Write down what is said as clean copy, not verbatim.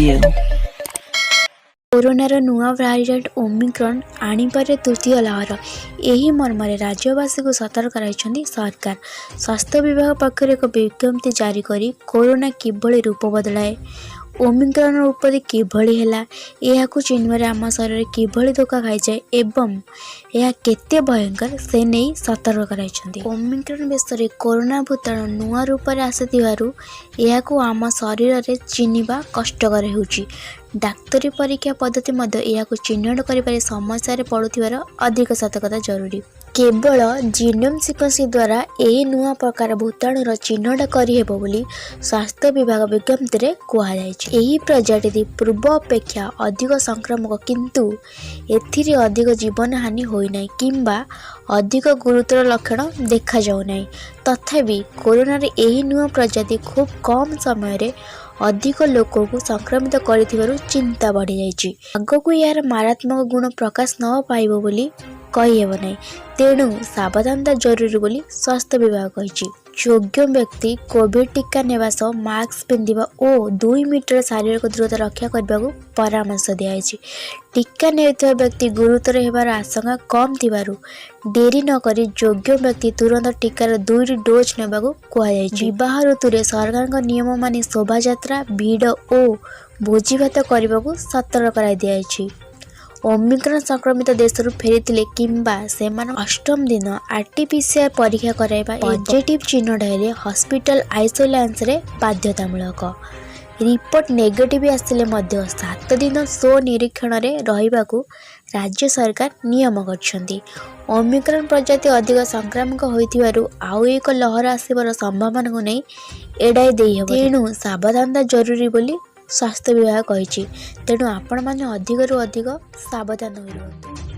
you. କରୋନାର ନୂଆ variant Omicron ଆଣିପାରେ ତୃତୀୟ ଲହର। ଏହି ମର୍ମରେ ରାଜ୍ୟବାସୀଙ୍କୁ ସତର୍କ କରାଇଛନ୍ତି ସରକାର। ସ୍ୱାସ୍ଥ୍ୟ ବିଭାଗ ପକ୍ଷରୁ ଏକ ବିଜ୍ଞପ୍ତି ଜାରି କରି କରୋନା କିଭଳି ରୂପ ବଦଳାଏ, ଓମିକ୍ରନ୍ର ଉତ୍ପତ୍ତି କିଭଳି ହେଲା, ଏହାକୁ ଚିହ୍ନିବାରେ ଆମ ଶରୀରରେ କିଭଳି ଧୋକା ଖାଇଯାଏ ଏବଂ ଏହା କେତେ ଭୟଙ୍କର, ସେ ନେଇ ସତର୍କ କରାଇଛନ୍ତି। ଓମିକ୍ରନ୍ ବେଶରେ କରୋନା ଭୂତାଣୁ ନୂଆ ରୂପରେ ଆସିଥିବାରୁ ଏହାକୁ ଆମ ଶରୀରରେ ଚିହ୍ନିବା କଷ୍ଟକର ହେଉଛି। ଡାକ୍ତରୀ ପରୀକ୍ଷା ପଦ୍ଧତି ମଧ୍ୟ ଏହାକୁ ଚିହ୍ନଟ କରିବାରେ ସମସ୍ୟାରେ ପଡ଼ୁଥିବାର ଅଧିକ ସତର୍କତା ଜରୁରୀ। କେବଳ ଜିନୋମ୍ ସିକ୍ୱେନ୍ସିଂ ଦ୍ୱାରା ଏହି ନୂଆ ପ୍ରକାର ଭୂତାଣୁର ଚିହ୍ନଟ କରିହେବ ବୋଲି ସ୍ୱାସ୍ଥ୍ୟ ବିଭାଗ ବିଜ୍ଞପ୍ତିରେ କୁହାଯାଇଛି। ଏହି ପ୍ରଜାତିଟି ପୂର୍ବ ଅପେକ୍ଷା ଅଧିକ ସଂକ୍ରାମକ, କିନ୍ତୁ ଏଥିରେ ଅଧିକ ଜୀବନହାନି ହୋଇନାହିଁ କିମ୍ବା ଅଧିକ ଗୁରୁତର ଲକ୍ଷଣ ଦେଖାଯାଉନାହିଁ। ତଥାପି କରୋନାର ଏହି ନୂଆ ପ୍ରଜାତି ଖୁବ୍ କମ୍ ସମୟରେ ଅଧିକ ଲୋକଙ୍କୁ ସଂକ୍ରମିତ କରିଥିବାରୁ ଚିନ୍ତା ବଢ଼ିଯାଇଛି। ଆଗକୁ ଏହାର ମାରାତ୍ମକ ଗୁଣ ପ୍ରକାଶ ନ ପାଇବ ବୋଲି କହିହେବ ନାହିଁ। ତେଣୁ ସାବଧାନତା ଜରୁରୀ ବୋଲି ସ୍ୱାସ୍ଥ୍ୟ ବିଭାଗ କହିଛି। ଯୋଗ୍ୟ ବ୍ୟକ୍ତି କୋଭିଡ ଟିକା ନେବା ସହ ମାସ୍କ ପିନ୍ଧିବା ଓ 2 ମିଟର ଶାରୀରିକ ଦୂରତା ରକ୍ଷା କରିବାକୁ ପରାମର୍ଶ ଦିଆଯାଇଛି। ଟିକା ନେଉଥିବା ବ୍ୟକ୍ତି ଗୁରୁତର ହେବାର ଆଶଙ୍କା କମ୍ ଥିବାରୁ ଡେରି ନକରି ଯୋଗ୍ୟ ବ୍ୟକ୍ତି ତୁରନ୍ତ ଟିକାର ଦୁଇଟି ଡୋଜ୍ ନେବାକୁ କୁହାଯାଇଛି। ବିବାହ ଋତୁରେ ସରକାରଙ୍କ ନିୟମ ମାନି ଶୋଭାଯାତ୍ରା, ଭିଡ଼ ଓ ଭୋଜିଭାତ କରିବାକୁ ସତର୍କ କରାଇ ଦିଆଯାଇଛି। ଓମିକ୍ରନ୍ ସଂକ୍ରମିତ ଦେଶରୁ ଫେରିଥିଲେ କିମ୍ବା ସେମାନଙ୍କ ଅଷ୍ଟମ ଦିନ ଆରଟିପିସିଆର ପରୀକ୍ଷା କରାଇବା, ପଜିଟିଭ୍ ଚିହ୍ନଟ ହେଲେ ହସ୍ପିଟାଲ ଆଇସୋଲେସନରେ ବାଧ୍ୟତାମୂଳକ। ରିପୋର୍ଟ ନେଗେଟିଭ୍ ଆସିଲେ ମଧ୍ୟ 7 ଦିନ ସ୍ୱନିରୀକ୍ଷଣରେ ରହିବାକୁ ରାଜ୍ୟ ସରକାର ନିୟମ କରିଛନ୍ତି। ଓମିକ୍ରନ୍ ପ୍ରଜାତି ଅଧିକ ସଂକ୍ରାମକ ହୋଇଥିବାରୁ ଆଉ ଏକ ଲହର ଆସିବାର ସମ୍ଭାବନାକୁ ନେଇ ଏଡ଼ାଇ ଦେଇହେବ, ତେଣୁ ସାବଧାନତା ଜରୁରୀ ବୋଲି ସ୍ୱାସ୍ଥ୍ୟ ବିଭାଗ କହିଛି। ତେଣୁ ଆପଣମାନେ ଅଧିକରୁ ଅଧିକ ସାବଧାନ ହୋଇ ରୁହନ୍ତୁ।